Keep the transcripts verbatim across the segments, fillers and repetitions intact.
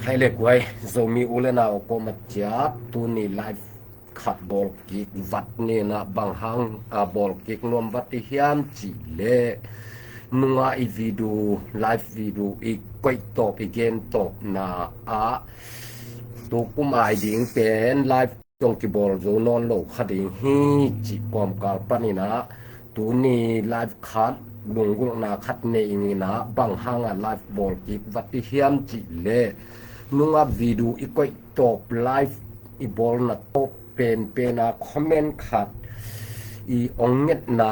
Khai le kuai, Zomi u le nau kawm a ciat, tuni live khat bawl kik vat ni na, bang hang a bawl kik nuam vat i hiam cih leh, nunga i video, live video i koih tawp, i gen tawpna ah, tu kum ai ding pen live zong kibawl zo nawn lo kha ding hi cih kawmkal panin ah, tuni live khat, lunggulhna khat nei ing in ah, bang hang a live bawl kik vat i hiam cih leh, nunga video i koih tawp, live i bawlna tawp penpen a comment khat, i ong ngetna,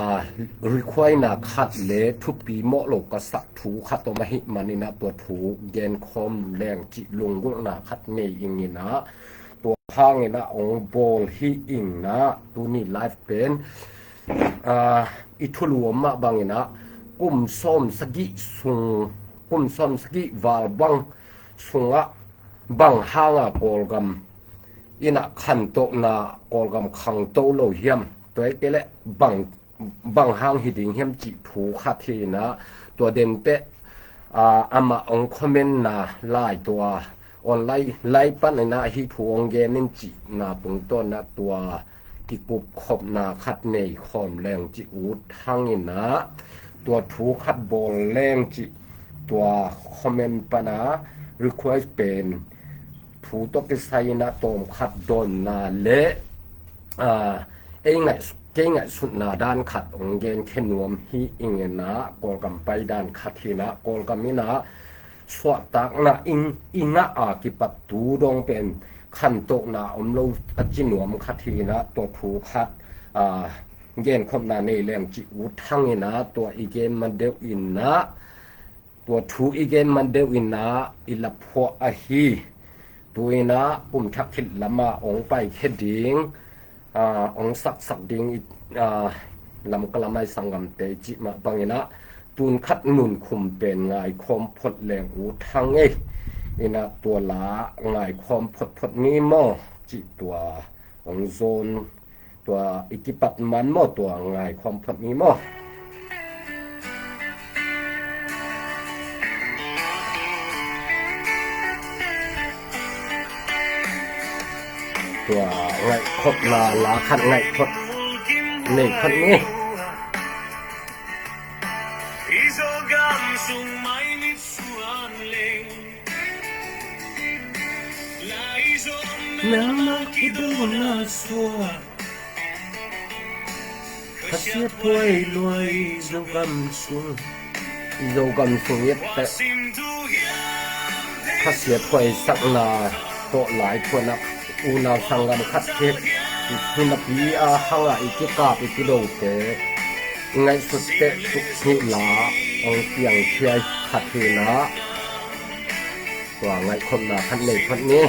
request-na khat le thupi mawh lo ka sak thu khat om ahih manin ah, tua thu genkhawm leng cih lunggulhna khat nei ing in ah, tua hangin ah ong bawl hi ing in ah, tuni live pen, ah, i thulu om mah bangin ah, kum sawm sagih sung, kum sawm sagih val bang sungah, bang hang a Kawlgam in ah khantohna, Kawlgam khangto lo hiam, tua hi kei leh bang, bang hang hi ding hiam cih thu khat hi in ah, tua den teh, ah, amah ong comment-na lai, tua online lai panin ah hih thu ong gen in cihna tungtawn ah, tua kikupkhopna khat nei khawm leng cih ut hang in ah, tua thu khat bawl leng cih, tua comment pan a request pen thu tawh kisai in ah tawm khat dawnna le, ah, ei ngaih, kei ngaihsutna dan khat ong genkhia nuam hi ing in ah, Kawlgam paidan khat hi in ah, Kawlgam in ah suahtakna i, i ngah a kipat tu dong pen khantohna om lo a ci nuam khat hi in ah, tua thu khat, ah, genkhopna nei leng cih ut hang in ah, tua i gen man deuh in ah, tua thu i gen man deuh in ah i la phuah ahi. Tu in ah kum thak khit lam a ong paikhia ding, ah, ong saksak ding i, ah, Lamka lam a i sanggamte i cih mah bangin ah, tun khat nunkhum pen ngaikhawm phot leng ut hang ei. In ah tua la ngaikhawm photphot ni maw, cih tua ong zawn, tua i kipat man maw, tua ngaikhawm phot ni maw. Tua ngaihkhopna la khat ngaihkhop nei khat ni. Nangmah kidona suak. Khasiathuai luai Zogam sung, Zogam sung i et teh khasiathuai sakna tawh lai thuanak, unau sanggam khat hi, hi napi a hang a i kikap i kidote i ngaihsut teh, tuk hnih la ong piangkhia khat hi in ah, tua ngaihkhopna khat nei khat ni.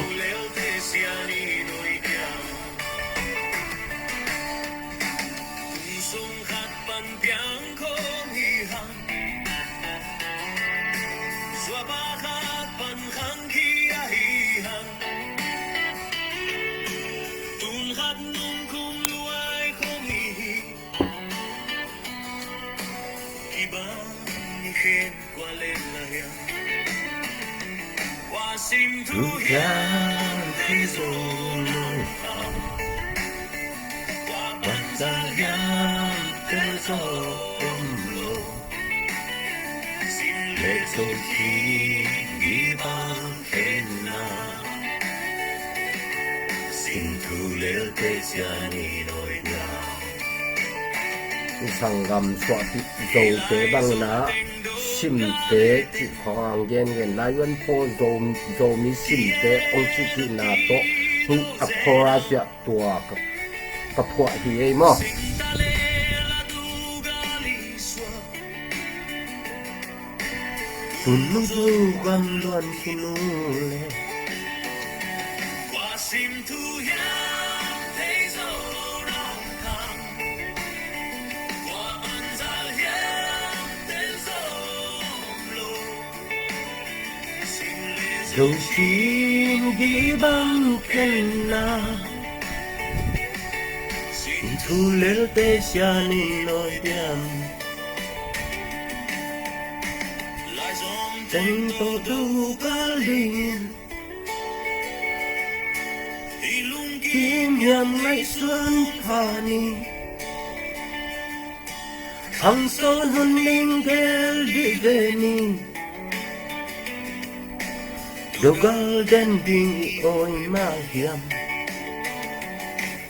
Thu hiam thei zo lo, banza hiam tel zo om lo. Sim le zo khi gibang khenna, sim thu lelte cian i noi dia. Sanggam suahpih Zote bangin ah, simte cih khawng ang gengen lai, yuan phaw Zo, Zomi simte ong cihcihna tawh, a chorus ah tua ka, ka phuah hi ei maw. Tun nung Zogam luan khin uh leh, Zo sim gibang khenna, sim thu lelte cian i noi diam. Teng tawh do kal dingin, Hiam ngaihsun pha ni, hang sawl hun ning gel dih ve ni. Dogal den ding i awi mah hiam?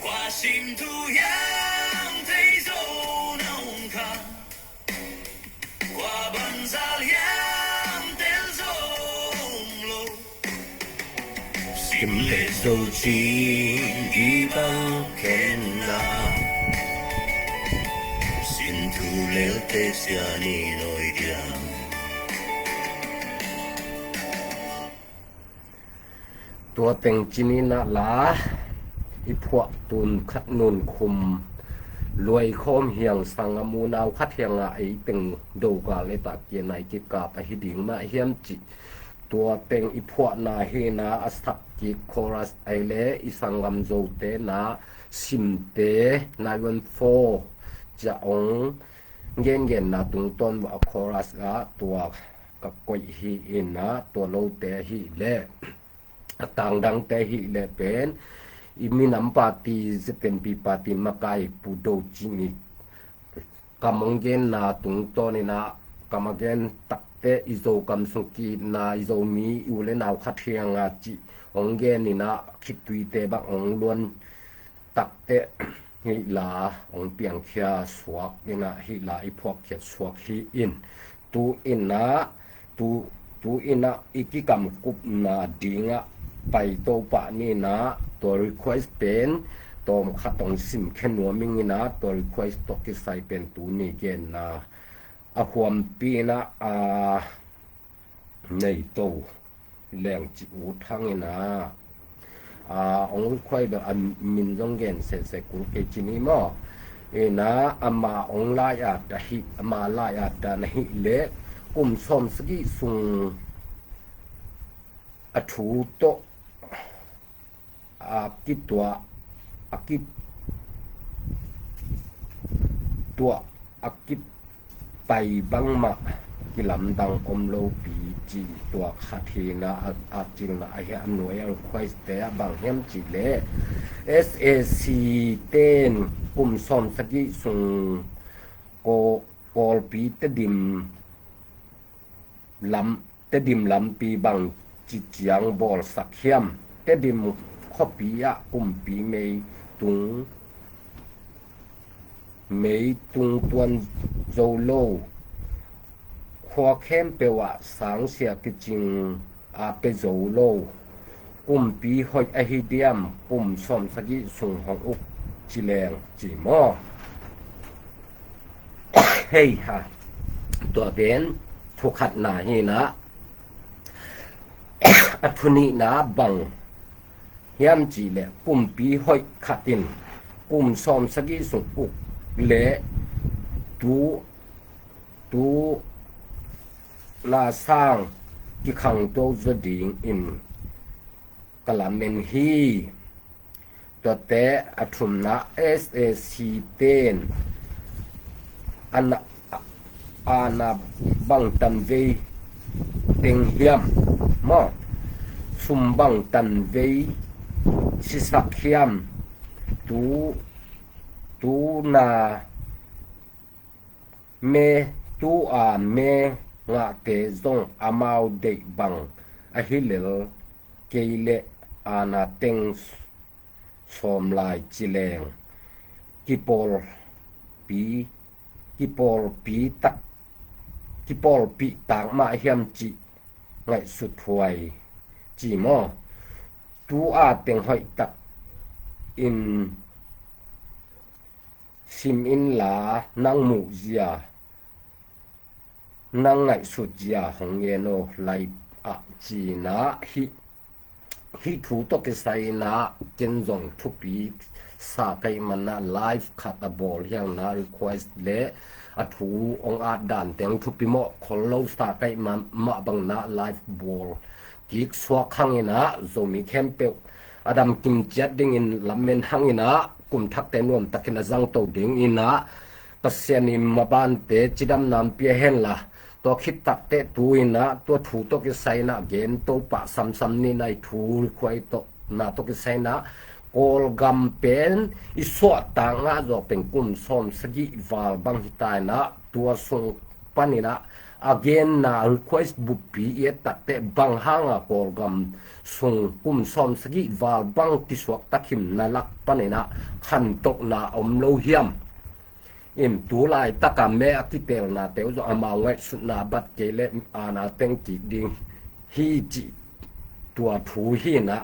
Kua sim thu hiam thei zo na om kha. Kua bang zal hiam tel zo om lo. Sim le zo cin i bang khen na. Sim thu lelte sia ni noi diam. Tua teng ci ni na la, i phuah tun khat nun khum luai khawm hiang sang a mu nau khat hiang a ei teng do gal e ta kia nai kikap a hi ding mah hiam cih. Tua teng i phuahna hi na a sak kik chorus ai le i sanggam zote na simte nine one four cia ong gengenna tungtawn a chorus ah tua ka koih hi in ah tua lote ahi leh a tangdangte ahi leh pen i minam party, Z N P party makai Pu Do Cing i kam ong genna tungtawn in ah kam a gen takte i Zo kam sung ki-itna i Zomi i u le nau khat hiang a cih ong gen in ah khittuite bang ong luan takte hih la ong piangkhia suak in ah hih la i phuakkhiat suak hi in tu in ah tu, tu in ah i kikamkupna ding ah pai to pah ni in ah tua request pen tawm khat ong simkhia nuam ing in ah tua request tawh kisai pen tu ni genna a huampi in ah a nei to leng ci ut hang in ah a ong request bel a min zong gen sese kul kei ci ni maw? In ah ama ong lai at ahi, ama lai at dan ahi leh kum sawm sagih sung a thu tawh a kituah a kituah a kipai bangmah kilamdang om lopi ci tua khat hi na a, a cilna ahi a nuai a request te ah bang hiam cih leh S A C ten kum sawm sagih sung Kaw-, Kawlpi Tedim lam Tedim lampi bang ci ciang bawlsak hiam? Tedim khuapi ah kumpi mei tung, mei tung tuan zo lo, khua khempeuh ah sangsia kicing a pia zo lo, kumpi hoih ahi diam, kum sawm sagih sung hong uk ci leng ci maw? Hei ha, tua pen thu khatna hi na. A thu nihna bang hiam cih leh kumpi hoih khat in kum sawm sagih sung uk leh tu, tu na sang kikhang to zaw ding in ka lamen hi. Tuate a thumna S A C ten a na, a na bang tanvei teng hiam maw? Sum bang tanvei sisak hiam? Tu, tu na me, tu a me ngahte zong amau deih bang ahi lel kei leh ana teng sawm lai ci leng kipawlpi, kipawlpi tak, kipawlpih tak mah hiam cih ngaihsut huai ci maw? Tu a teng hoih tak in sim in la nang muh zia nang ngaihsut zia hong ngen aw lai ah ci na hih, hih thu tawh kisai na ken zong thupi sa kaih man na live khat a bawl hiang na request le a thu ong at dan teng thupi mawh khol lo sa kaih man mah bang na live bawl kik suak hang in ah Zomi khempeuh a dam kim ciat dingin lamen hang in ah kum thakte nuam takin a zangto ding in ah Pasian in mabante cidam nampi a hen la tua khit takte tu in ah tua thu tawh kisai in ah gen to pah samsam ni nai thu request tawh na tawh kisai in ah Kawlgam pen i suahtak ngah zawh pen kum sawm sagih val bang hi ta in ah, tua sung panin ah a genna request buppi i et takteh bang hanga Kawlgam sung kum sawm sagih val bang kisuak takhim na lak panin ah khantohna om lo hiam? In tu laitaka me a kitelnate uh zong amau ngaihsutna bat kei leh aana teng kik ding hi cih tua thu hi in ah,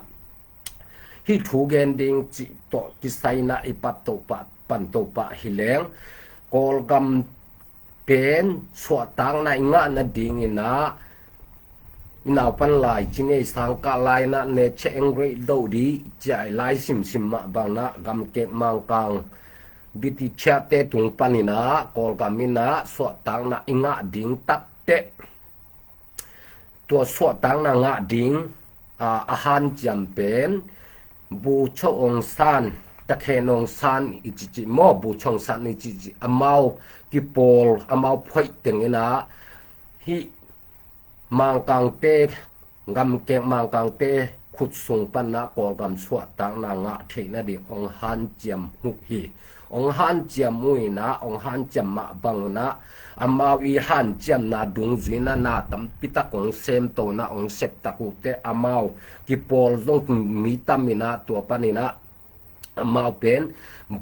hih thu gen ding cih tawh kisai in ah i pat to pah, pan to pah hi leng, Kawlgam pen suahtakna i ngah nadingin ah i naupan lai ci ngei sangkah lai in ah ne che eng rei do di cia i lai simsim mah bang in ah gamkek Mangkang British-te tung panin ah Kawlgam in ah suahtakna i ngah ding takteh, tua suahtakna ngah ding a, a hanciam pen Bogyoke Aung San, Takhen Aung San i cihcih maw, Bogyoke Aung San i cihcih, amau kipawl, amau phoih teng in ah hih Mangkangte, gamkek Mangkangte khut sung pan ah Kawlgam suahtakna ngah theih nading hong hanciam uh hi. Hong hanciam uh in ah, hong hanciam mah bang un ah, amau i hanciamna dungzui in ah na tampi tak hong semto in ah, hong sep tak uh teh amau kipawl zong mi tam in ah, tua panin ah amau pen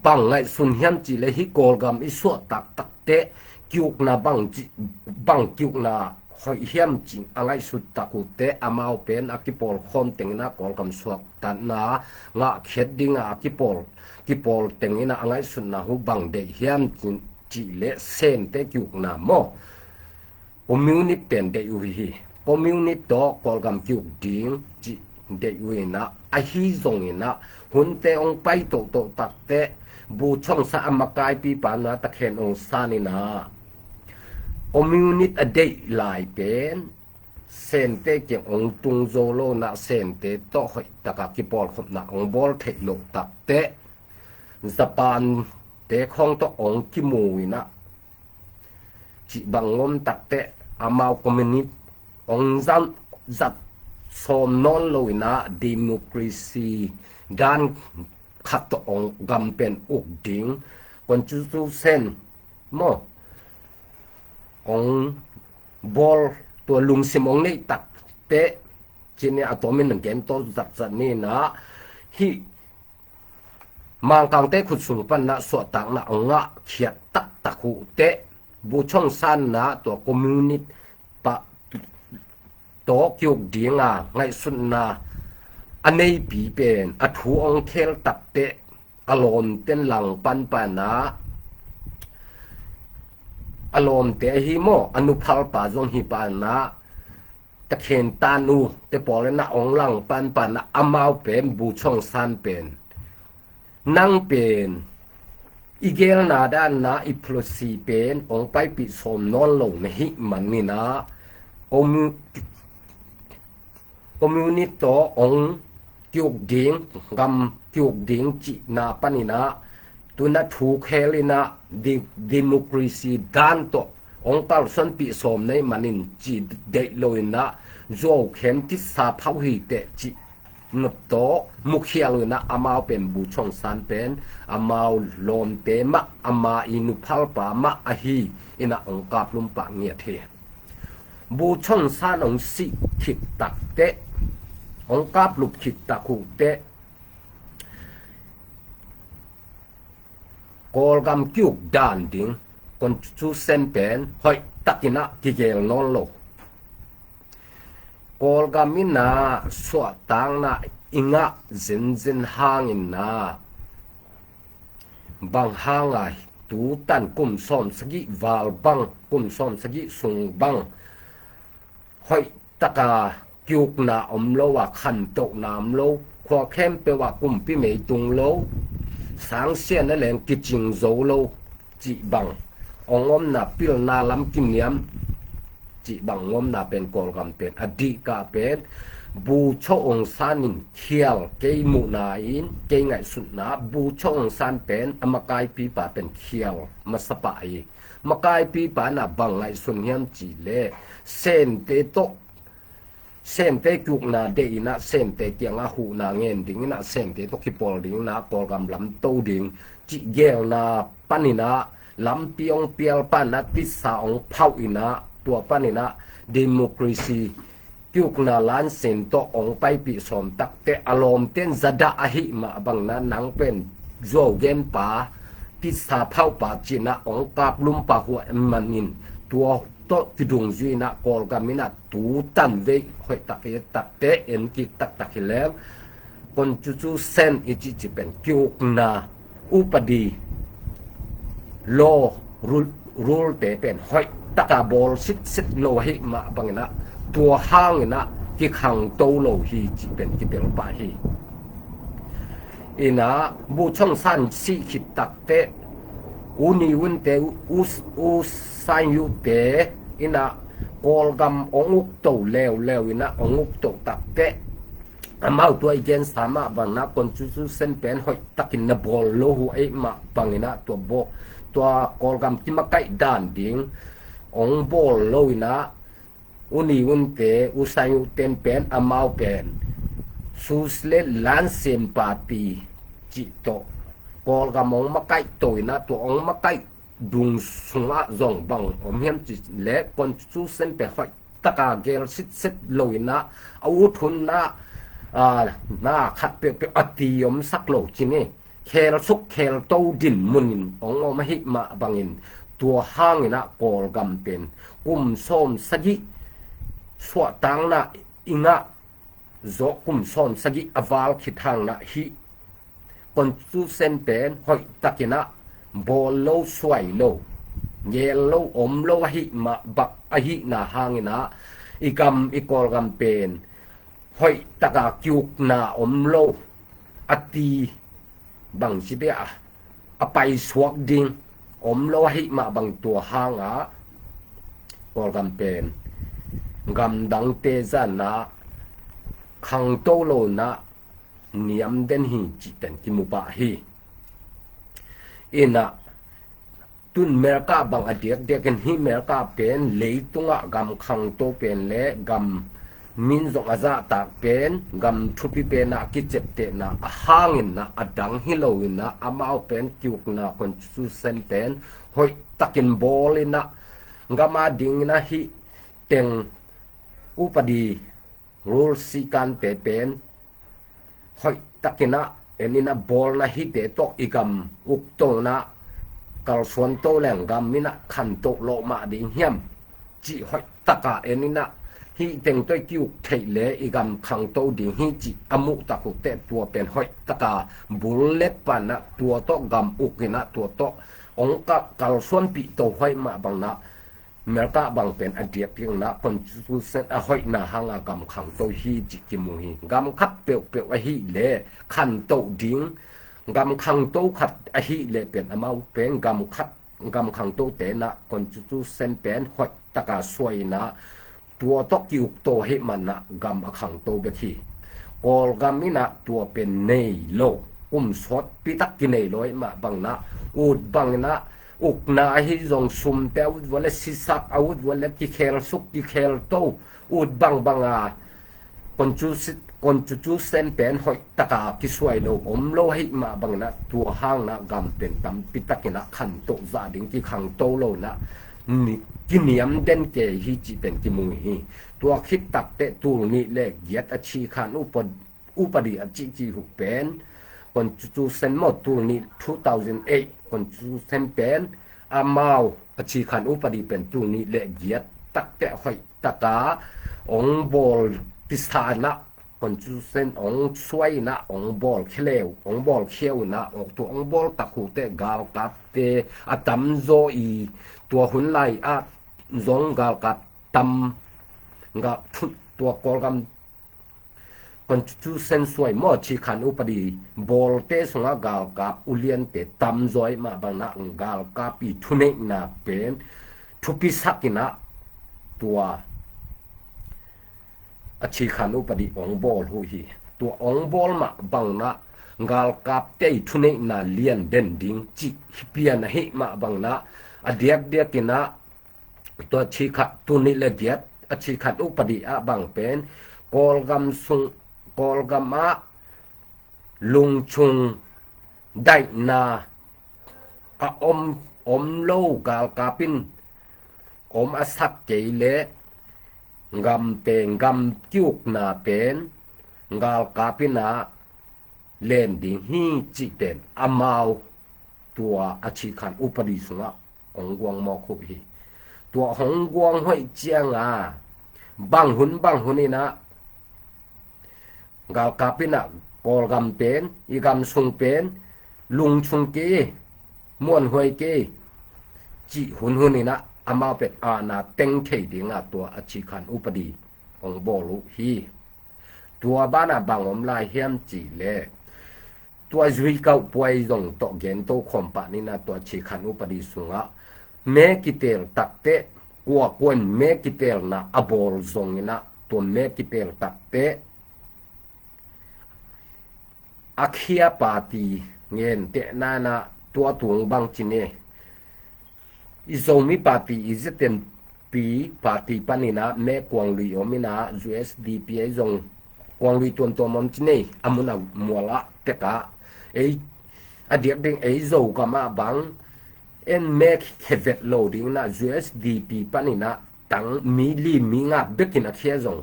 bang ngaihsun hiam cih leh hih Kawlgam i suahtak takteh kiukna bang ci, bang kiukna hoih hiam cih a ngaihsut tak uh teh amau pen a kipawl khawm teng in ah Kawlgam suahtakna ngah khiat ding a kipawl, kipawl teng in ah a ngaihsutna uh bang deih hiam cih, cih leh Sente kiukna maw, Communist pen deih uh hi. Communist tawh Kawlgam kiuk ding cih deih uh in ah, ahi zongin ah hunte hong pai tohtoh takteh Bogyoke Aung San a makaipipa in ah Takhen Aung San in ah Communist a deih lai pen Sente kiang hong tung zo lo in ah, Sente tawh hoihtaka kipawlkhopna hong bawl theih loh takteh Japan-te khawng tawh hong kimu in ah, cih bang om takteh amau Communist hong zat, zat sawm nawn lo in ah democracy dan khat tawh hong gam pen uk ding, constitution maw, hong bawl, tua lungsim hong neih takteh, cih ni a tawmin gen to zatzat ni in ah, hih Mangkangte khut sung pan ah suahtakna hong ngah khiat taktak uh teh, Bogyoke Aung San in ah tua Communist pa tawh kiuk ding a ngaihsutna a neipi pen a thu hong khel takteh a lawmten langpan pan ah, a lawmte ahi maw, a nuphalpa zong hi pan ah, Takhen Tanu te pawl in ah hong langpan pan ah amau pen Bogyoke Aung San pen, nang pen i gelna dan in ah i policy pen hong paipih sawm nawn lo na hih manin ah, Commu-, Communist tawh hong kiuk ding, gam kiuk ding cihna panin ah, tu in ah thu khel in ah de-, democracy dan tawh hong kalsuanpih sawm na hih manin ci deih lo in ah, zuau khem titsa phauh hi teh cih nop tawh mukhial uh in ah, amau pen Bogyoke Aung San pen amau lawmte mah, ama i nuphalpa mah ahi in ah hong kaplum pah ngiat hi. Bogyoke Aung San hong sih khit takteh, hong kaplup khit tak uh teh, Kawlgam kiuk dan ding constitution pen hoihtak in ah kigel nawn lo. Kawlgam in ah suahtakna i ngah zenzen hangin ah, bang hanga tu tan kum sawm sagih val bang, kum sawm sagih sung bang hoihtaka kiukna om lo a, khantohna om lo, khua khempeuh ah kumpi mei tung lo, sangsia na leng kicing zo lo cih bang hong omna, pilna lam kiniam cih bang hong omna pen Kawlgam pen a dihkah pen Bogyoke Aung San in khial, kei muhna in, kei ngaihsutna, Bogyoke Aung San pen a makaipipa pen khial masa pah hi. Makaipipa in ah bang ngaihsun hiam cih leh Sente tawh Semte kiukna deih inah Semte kiangah huhna ngen ding inah Semte tawh kipawl ding inah Kawlgam lam to ding cih gelna paninah lampi hong pial panah titsa hong phauh inah tua paninah democracy kiukna lansin tawh hong paipih sawm takteh a lawmten zadah ahih mah banginah nang pen zuau genpa titsa phauhpa cinah hong kaplumpa huah manin tua tawh kidungzui inah Kawlgam inah tu tanvei hoihtak i takteh en kik taktak hi leng Constitution i cihcih pen kiukna upadi law rule te pen hoihtaka bawl sitset lo ahih mah banginah tua hanginah kikhangto lo hi cih pen kipelpah hi. Inah buchong san sih khit takteh U Ne Win te U San Yat te inah Kawlgam hong ukto leuleu inah hong ukto takteh amau tua i gensa mah banginah Constitution pen hoihtakin na bawl lo uh ahih mah banginah tua bawl tua Kawlgam kimakaih dan ding hong bawl lo inah U Ne Win te U San Yat ten pen amau pen Socialist Lansin Party cih tawh Kawlgam hong makaih to inah tua hong makaih dung sungah zong bang om hiam cih leh Constitution pen hoihtaka gel sitset lo inah a ut hun ah na khat peuhpeuh a ti omsak lo ci ni. Khelsuk khelto dinmun in hong om ahih mah bangin tua hanginah Kawlgam pen kum sawm sagih suahtakna i ngah zawh kum sawm sagih a val khit hanginah hih Constitution pen hoihtakinah bawl lo suai lo ngel lo om lo ahih mah bang ahihna hanginah i gam i Kawlgam pen hoihtaka kiukna om lo a ti bang ci bia a paisuak ding om lo ahih mah bang tua hangah Kawlgam pen gamdangte zanah khangto lonah niam den hi cih pen kimu pah hi. Inah tun Melka bang a diakdiakin hih Melka pen leitungah gam khangto pen le gam min zong a zahtak pen gam thupi penah kiciaptehna a hanginah a dang hi loinah amau pen kiukna Constitution pen hoihtakin bawlinah gam a dinginah hih teng upadi rule sikante pen hoihtakinah eninah bawlna hihte tawh i gam uktonah kalsuanto leng gam inah khantoh lawh mah ding hiam cih hoihtaka eninah hih teng tawh i kiuk theih le i gam khangto ding hi cih a muhtak uh teh tua pen hoihtaka bul let panah tua tawh gam ukinah tua tawh hong kalsuanpih to hoih mah banginah Melka bang pen a diakdiakinah Constitution a hoihna hanga gam khangto hi cih kimu hi. Gam khat peuhpeuh ahih le khantoh ding gam khangto khat ahih le pen amau pen gam khat gam khangto tenah Constitution pen hoihtaka suainah tua tawh ki-ukto ahih manah gam a khangto bek hi. Kawlgam inah tua pen nei lo kum sawtpitak kinei lo ahih mah banginah ut banginah ukna ahi zong sumte a ut vua le sisak a ut vua le kikhelsuk kikhelto ut bangbanga Constitution pen hoihtaka kisuai lo om lo ahih mah banginah tua hanginah gam pen tampitakinah khantoh zah ding kikhangto lonah kiniam den kei hi cih pen kimu hi. Tua khit takteh tul nih le giat a chikhan upadi a cihcih uh pen Constitution maw tul nih two thousand eight Constitution pen amau a chikhan upadi pen tul nih le giat takteh hoihtaka hong bawl pisanah Constitution hong suainah hong bawl khia le uh hong bawl khia unah tua hong bawl tak uh teh galkapte a tamzaw i tua hun lai ah zong galkap tam tua Kawlgam Constitution suai maw chikhan upadi bawlte sungah galkap uliante tamzaw ahih mah banginah galkap i thuneihna pen thupisakinah tua a chikhan upadi hong bawl uh hi. Tua hong bawl mah banginah galkapte i thuneihna lian den ding cih hi pian ahih mah banginah a diakdiakinah tua chikhat tul nih le giat a chikhat upadi ah bang pen Kawlgam sung, Kawlgam ah lungchung daihna a om, om lo galkap in om a sak kei leh gamteng gam kiukna pen galkap in ah len ding hi cih pen amau tua a chikhan upadi sungah hong guang mawk uh hi. Tua hong guang hoih cianga bang hun bang hun in ah galkap in ah Kawlgam pen, i gam sung pen lungchung kei, muanhuai kei cih hunhun in ah amau pen aana teng thei dinga tua a chikhan upadi hong bawl uh hi. Tua banah bang om lai hiam cih leh tua zuikauh puai zong tawh gento khawm pah ni in ah tua chikhan upadi sungah me kitel takteh, kuakua in me kitelna a bawl zong in ah tua me kitel takteh a khia party ngentehna in ah tua tung bang ci ni. I Zomi party, i ZNP party panin ah me Kuang Lui om in ah, USDP ei zong Kuang Lui tuamtuam om ci ni, a mun a mual ah tek ah ei a diak ding ei Zogam ah bang en me khia vet lo ding in ah USDP panin ah tang mi li mi nga bekin a khia zong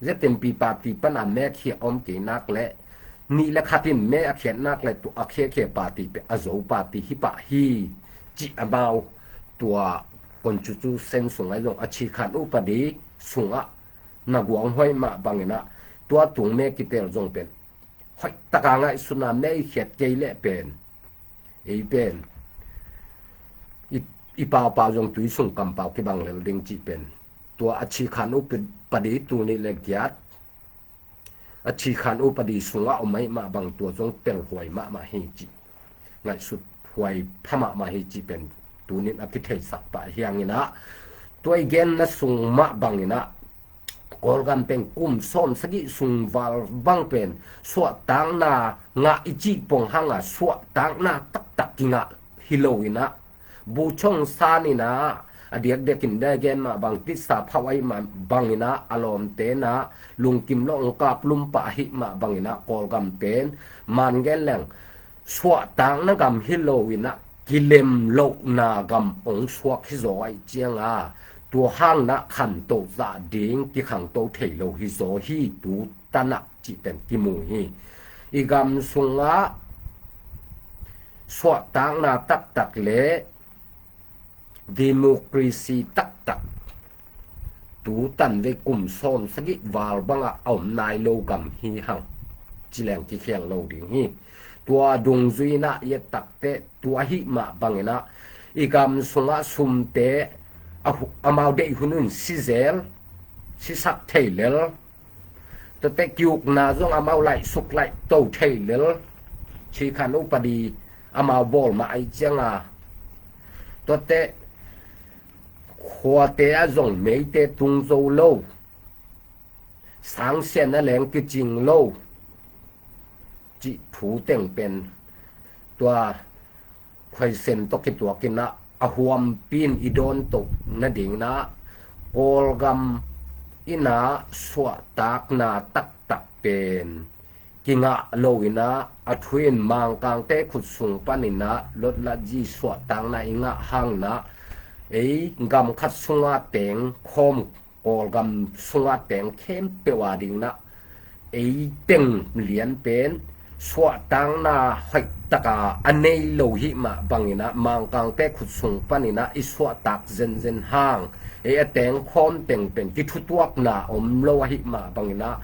ZNP party pana me khia om kei nak leh nih le khat in me a khiat nak leh tua a khiakhia party pen a Zo party hi pah hi cih amau tua constitution sungah zong a chikhan upadi sungah na guang hoih mah bangin ah tua tung me kitel zong pen hoih taka ngaihsutna me i khiat kei leh pen ei pen i, i paupau zong tui sung kampau kibang lel ding cih pen tua a chikhan upadi tul nih le giat a chikhan upadi sungah om ahih mah bang tua zong telhuai mahmah hi cih ngaihsut huai pha mahmah hi cih pen tunin a kitheisak pah hiangin ah tua i genna sung mah bangin ah Kawlgam pen kum sawm sagih sung val bang pen suahtakna ngah i cih pong hanga suahtakna taktak kingah hi lo in ah Buchong San in ah a diakdiakin dai gen mah bang titsa phauh ahih mah bangin ah a lawmte in ah lungkim lo hong kap lum pah ahih mah bangin ah Kawlgam pen man gen leng suahtakna gam hi lo in ah kilem lohna gam hong suak hi zaw ahih cianga tua hang in ah khanto zah ding kikhangto thei lo hi zaw hi tu tan ah cih pen kimu hi. I gam sungah suahtakna taktak le democracy taktak tu tan vei kum sawm sagih val bangah a om nai lo gam hi hang ci leng kikhial lo ding hi. Tua dungzui in ah i et takteh tua ahih mah bangin ah i gam sungah sumte a hu-, amau deih hun un si zel, sisak thei lel, tuate kiukna zong amau laih suk laih to thei lel chikhan upadi amau bawl mah ahih cianga tuate khuate ah zong meite tung zo lo, sangsian a leng kicing lo cih thu teng pen tua khuaisen tawh kituakin ah a huampi in i dawntoh nadingin ah Kawlgam in ah suahtakna taktak pen kingah lo in ah a thu in Mangkangte khut sung panin ah lotlatzi suahtakna i ngah hang in ah ei gam khat sungah teng khawm Kawlgam sungah teng khempeuh a dingin ah ei teng lian pen suahtakna hoih taka a nei lo hih mah bangin ah Mangkangte khut sung panin ah i suahtak zenzen hang ei a teng khawm teng pen kithutuakna om lo ahih mah bangin ah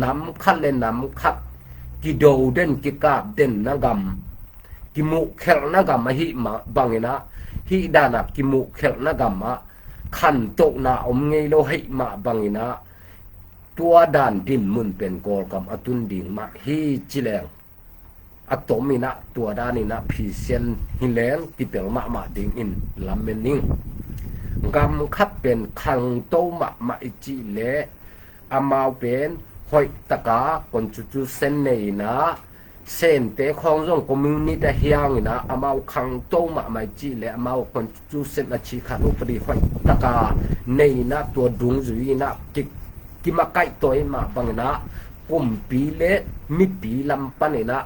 nam khat le nam khat kido den kikap den na gam kimuhkhelhna gam ahih mah bangin ah hih dan ah kimuhkhelhna gam ah khantohna om ngei lo ahih mah bangin ah tua dan dinmun pen Kawlgam a tun ding mah hi ci leng a tom in ah tua dan in ah phisian hi leng kitel mahmah dingin lamen ning. Gam khat pen khangto mahmah i cih leh amau pen hoih taka constitution nei in ah Sente khawng zong communist a hiang in ah amau khangto mahmah i cih leh amau constitution a chikhat upadi hoih taka nei in ah tua dungzui in ah ki, i makaih tawi mah bangin ah kumpi le mipi lam panin ah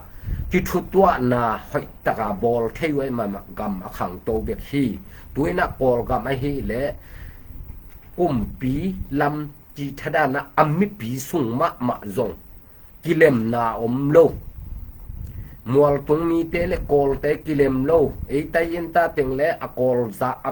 kithutuahna hoih taka bawl thei uh ahih mah gam a khangto bek hi. Tu-in ah Kawlgam ahih leh kumpi lam cih thadah in ah a mipi sung mahmah zong kilemna om lo. Mualtung mite le Kawlte kilem lo. Ei Taiyin ta teng le a Kawl za, a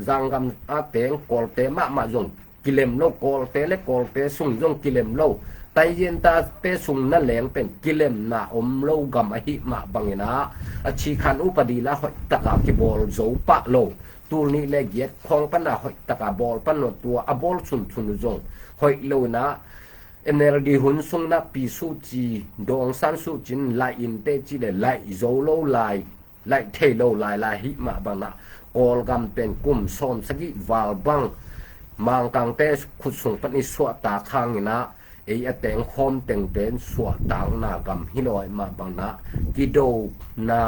Zanggam a teng Kawlte mahmah zong kilem lo. Kawlte le Kawlte sung zong kilem lo. Taiyin tate sung na leng pen kilemna om lo gam ahih mah bangin ah a chikhan upadi la hoih taka kibawl zo pah lo. Tul nih le giat khawng pan a hoih taka bawl pan lo, tua a bawl sunsun uh zong hoih lo in ah N L D hun sung nakpi suhci, Daw Aung San suhci in laih in teh cih le laih zo lo lai, laih thei lo lai lai ahih mah bangin ah Kawlgam pen kum sawm sagih val bang Mangkangte khut sung pan i suahtak hangin ah ei a teng khawm teng pen suahtakna gam hi lo ahih mah bangin ah kidona,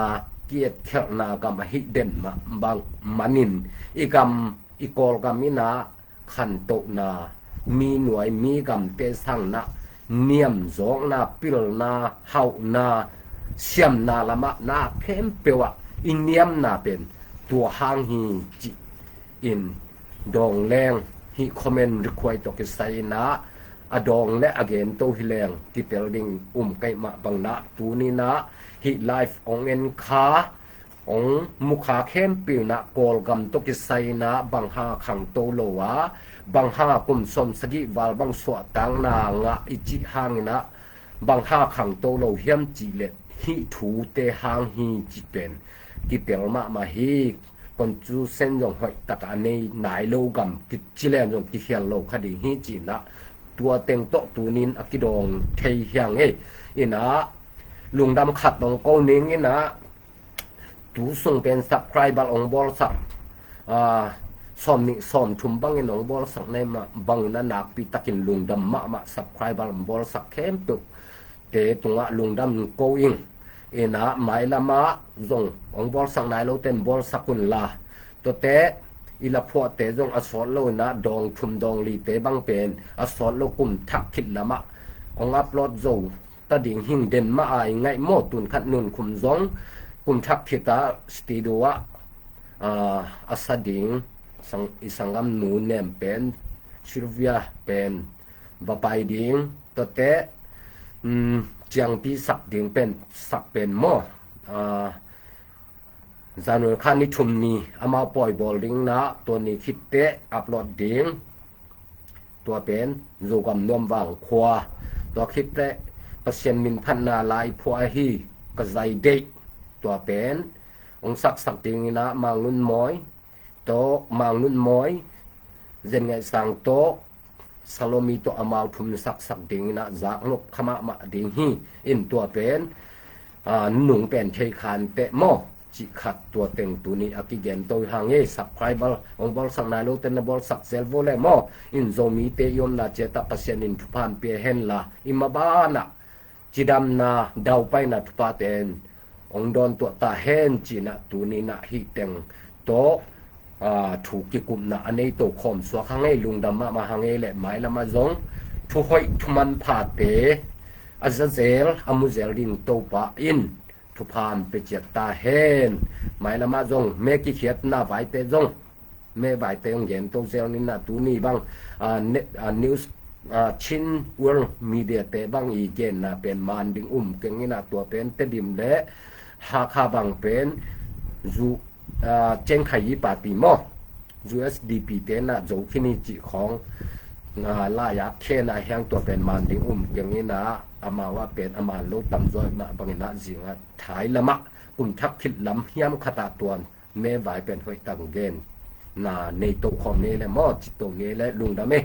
kietkhelhna gam ahih den mah bang manin i gam, i Kawlgam in ah khantohna, mi nuai mi gamte sangin ah niamzawkna, pilna, hauhna, siamna lamah na khempeuh ah i niamna pen tua hang hi cih in dawng leng, hih comment request tawh kisai in ah a dawng le a gento hi leng kitel ding um ka hih mah bangin ah tuni in ah hih live hong en kha, hong mu kha khempeuh in ah Kawlgam tawh kisai in ah bang hang a khangto lo a, bang hang a kum sawm sagih val bang suahtakna ngah i cih hangin ah bang hang a khangto lo hiam cih leh hih thute hang hi cih pen kitel mahmah hi. Constitution zong hoih taka a nei nai lo gam kici leng zong kikhial lo kha ding hi cih in ah tua teng tawh tuni in a kidawng thei hi hang ei. In ah lungdam khat hong ko ning in ah tu sung pen subscriber hong bawlsak, ah, sawm nih sawm thum bangin hong bawlsak na hih mah bangin ah nakpi takin lungdam mahmah. Subscriber hong bawlsak khempeuh te tungah lungdam ko ing. In ah mailam ah zong hong bawlsak nai lote in bawlsak un la, tuate i la phuahte zong a sawt lo in ah dawng thum dawng lite bang pen a sawt lo kum thak khit lamah hong upload zo ta ding hing den mah a i ngaih maw. Tun khat Nunkhum zong kum thak khit a studio ah, ah, a sa ding sang, i sanggamnu nem pen Sylvia pen va pai ding, tuate, um, ciangpi sak ding pen, sak pen maw, ah, January kha ni thum ni amau pawi bawl ding in ah tua ni khit teh upload ding. Tua pen Zogam Nuamvang khua. Tua khit teh Pasian min phatna lai phuah ahi Ka Zai Deih. Tua pen hong saksak ding in ah Mang Lun Mawi tawh, Mang Lun Mawi, Zen Ngaih Sang tawh, Salomi tawh amau thum saksak ding in ah zaknop kha mahmah ding hi. In tua pen, ah, nung pen thei khan teh maw, cih khat tua teng tuni a kigen to hi hang ei. Subscriber hong bawlsak nai lote in na bawlsak zel vo le maw. In Zomite i omna ciat ah Pasian in thupha hong pia hen la, i maban ah cidamna, daupaina thuphate in hong dawntuah ta hen ci-in ah tuni in ah hih teng tawh, aa, thu kikupna a nei to khawm suak hang ei. Lungdam mahmah hang ei leh mailam ah zong thu hoih thu manphate a za zel a mu zel ding Topa in thupha hong pia ciat ta hen. Mailam ah zong me kikhiatna vaite zong, me vaite hong gen to zel ni in ah tuni bang, ah, ne-, ah, news, ah, Chin World Media te bang i genna pen man ding um keng in ah tua pen Tedim le Hakha bang pen zu, ah, Cengkhai i party maw, U S D P te in ah zo khin hi cih khawng, ah, lai-ak khen ah hiang tua pen man ding um keng in ah amau ah pen a man lo tamzaw mah bang in ah zing ah Thai lam ah kum thak khit lam hiam khat ah tuan me vai pen hoih tak genna nei to khawm ni le maw, ci to ni le lungdam ei.